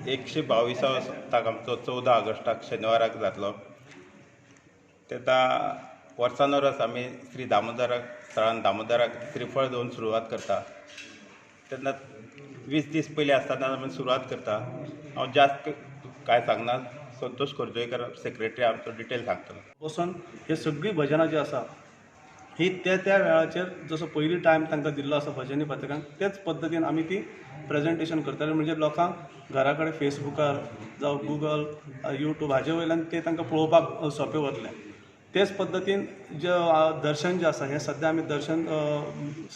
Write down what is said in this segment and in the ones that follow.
122वो सप्तक आमचो 14 ऑगस्टाक शेनवाराक जातलो. तेन्ना वर्सान वर्स आमी श्री दामोदराक स्थळान दामोदराक श्रीफळ दवरून सुरवात करता. तेन्ना 20 दीस पयलीं आसतना आमी सुरवात करता. हांव जास्त कांय सांगना. संतोष खोर्जुवेकर सेक्रेटरी आमचो डिटेल सांगतलो. बसून हे सगळीं भजनां जी आसा ही त्या त्या वेळाचेर जसो पयलीं टायम तांकां दिल्लो आसा भजनी पथकान, तेच पद्दतीन आमी ती प्रेजेंटेशन करताले. म्हणजे लोकांक घरा कडेन फेसबुकार जावं गुगल, यूट्यूब हाजे वयल्यान ते तांकां पळोवपाक सोंपें वतलें. तेच पद्दतीन जे दर्शन जें आसा हें सद्या आमी दर्शन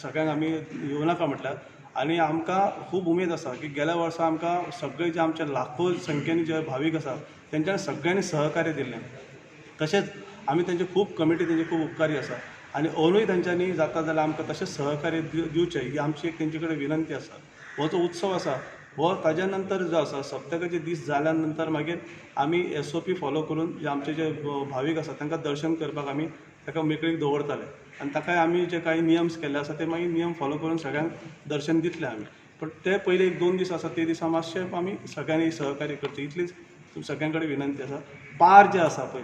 सगळ्यांक आमी येवनाका म्हटल्यार. आनी आमकां खूब उमेद आसा की गेल्या वर्सा आमकां सगळे जे आमचे लाखो संख्येन जे भावीक आसा तेंच्यांनी सगळ्यांनी सहकार्य दिल्लें. तशेंच आमी तेंचे खूब कमिटी तेंचे खूब उपकारी आसा आनी अंदूय तेंच्यांनी जाता जाल्यार आमकां तशेंच सहकार्य दिवचें ही आमची एक तेंचे कडेन विनंती आसा. हो जो उत्सव आसा हो ताज्या नंतर जो आसा सप्तकाचे दीस जाल्या नंतर मागीर आमी SOP follow करून जे आमचे जे भावीक आसा तांकां दर्शन करपाक आमी ताका मेकळीक दवरताले आनी ताकाय आमी जे कांय नियम्स केल्ले आसा ते मागीर नियम फॉलो करून सगळ्यांक दर्शन दितले आमी. पण ते पयले 1-2 दीस आसा ते दिसा मातशे आमी सगळ्यांनी सहकार्य करचें इतलीच सगळ्यां कडेन विनंती आसा. पार जे आसा पळय,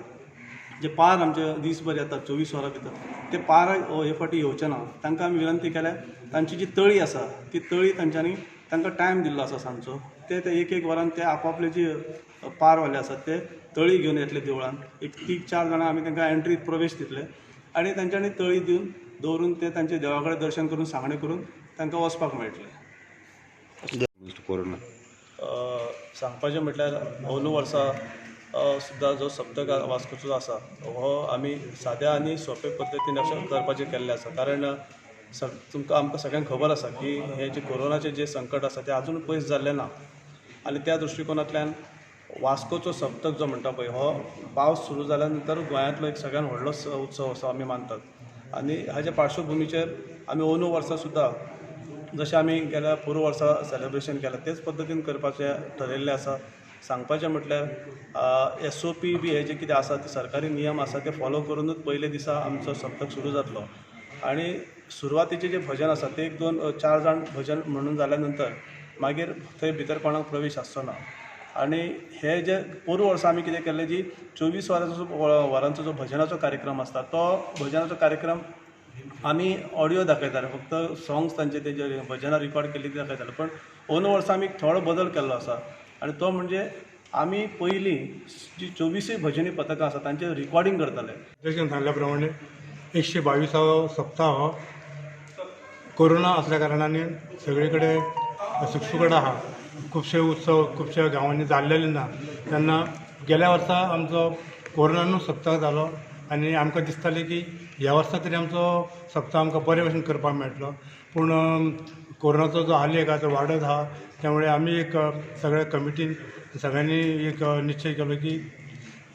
जे पार आमचे दीसभर येतात 24 वरां भितर ते पार हे फावटी येवचे ना. तांकां आमी विनंती केल्या तांची जी तळी आसा ती तळी तांच्यांनी तांकां टायम दिल्लो आसा सांजचो, ते ते 1-1 वरान ते आपापले जे पारवाले आसात ते तळी घेवन येतले देवळान. एक 3-4 जाणां आमी तांकां एंट्री प्रवेश दितले आनी तांच्यांनी तळी दिवन दवरून ते तांचे देवा कडेन दर्शन करून सांगणें करून तांकां वचपाक मेळटलें. कोरोना सांगपाचें म्हटल्यार अंदू वर्सा सुद्दां जो सप्तक वास्कोचो आसा हो आमी साद्या आनी सोंपे पद्दतीन अशें करपाचें केल्लें आसा. कारण तुमकां आमकां सगळ्यांक खबर आसा की हें जें कोरोनाचें जें संकट आसा तें आजून पयस जाल्लें ना आनी त्या दृश्टिकोनांतल्यान वास्कोचो सप्तक जो म्हणटा पळय हो पावस सुरू जाल्या नंतर गोंयांतलो एक सगळ्यान व्हडलो उत्सव असो आमी मानतात. आनी हाज्या पार्श्वभुमीचेर आमी अंदू वर्सा सुद्दां जशें आमी गेल्या पोरूं वर्सा सेलेब्रेशन केलां तेच पद्दतीन करपाचें ठरयल्लें आसा. सांगपाचें म्हटल्यार SOP बी हे जे कितें आसा ते सरकारी नियम आसा ते फॉलो करुनूच पयले दिसा आमचो सप्तक सुरू जातलो. आनी सुरवातीचें जें भजन आसा ते 1-2-4 जाण भजन म्हणून जाल्या नंतर मागीर थंय भितर कोणाक प्रवेश आसचो ना. आनी हे जे पोरूं वर्सा आमी कितें केल्लें जी 24 वरांचो जो भजनाचो कार्यक्रम आसता तो भजनाचो कार्यक्रम आमी ऑडियो दाखयताले, फक्त सॉंग्स तांचे ते जे भजनां रिकॉर्ड केल्ली ती दाखयताले. पण अंदू वर्सा आमी थोडो बदल केल्लो आसा आनी तो म्हणजे आमी पयलीं जी 24 भजनी पथकां आसा तांचें रिकॉर्डींग करताले. जशें सांगल्या प्रमाणे 122वो सप्ताह हो कोरोना असल्या कारणान सगळे कडेन सुकसुकट आहा. खुबशे उत्सव खुबश्या गांवांनी जाल्लेले ना. तेन्ना गेल्या वर्सा आमचो कोरोनानूच सप्तक जालो आनी आमकां दिसतालें की ह्या वर्सा तरी आमचो सप्तक आमकां बरे भशेन करपाक मेळटलो. पूण कोरोनाचो जो आलेख आहा तो वाडत आहा. त्यामुळे आमी एक सगळ्या कमिटीन सगळ्यांनी एक निश्चय केलो की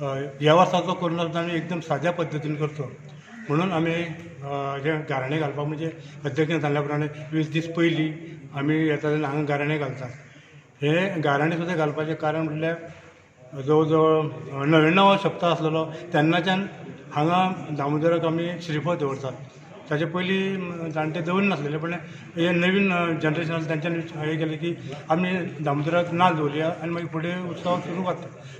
ह्या वर्साचो कोरोना सुद्दां आमी एकदम साद्या पद्दतीन करचो म्हणून आमी जे गाराणें घालपाक म्हणजे अध्यक्षान सांगल्या प्रमाणे 20 दीस पयलीं आमी येता तेन्ना हांगा गाराणें घालतात. हे गाराणें सुद्दां घालपाचें कारण म्हणल्यार जवळ जवळ 99वो सप्तक आसलेलो तेन्नाच्यान हांगा दामोदराक आमी श्रीफळ दवरतात. ताचे पयलीं जाणटे दवरनासलेले, पण हे नवीन जनरेशन आसलें तेंच्यांनी हें केलें की आमी दामोदराक नाल्ल दवरया आनी मागीर फुडें उत्सव सुरू करता.